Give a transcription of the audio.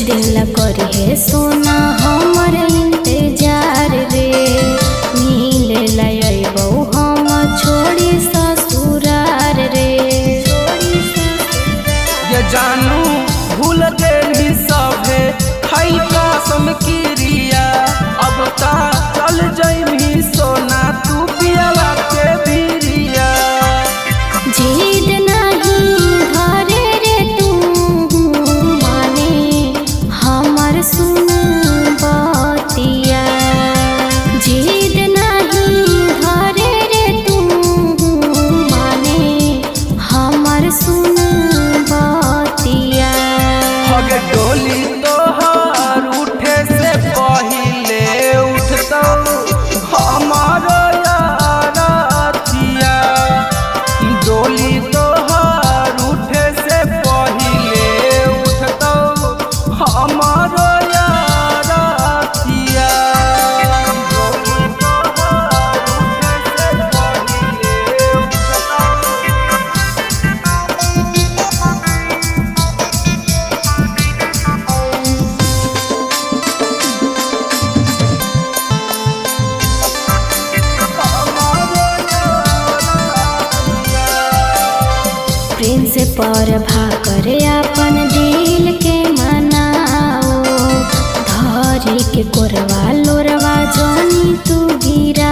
दिन ला करी है सोना हमर इंतजार रे। मिले ला अइबौ हम छोड़ी ससुरार रे। ये जानू भूल गेली सभे खाई कसम किरिया। अब ता चल जइमी सोना तू पियला के बिरिया। जिद नहीं धरे रे तू माने हमर सुन बतिया। जिद नहीं धरे रे तू माने हमर सुन बतिया। हगे डोली तोहर उठे से पहिले उठतौ हमार यारतिया। डोली तोहर उठे से पहिले उठतौ हमार यारतिया। डोली तोहर उठे से पहिले उठतौ। प्रिंस पर भाकर अपन दिल के मनाओ। धरे के कोरवा लोरवा जोनी तू गिरा।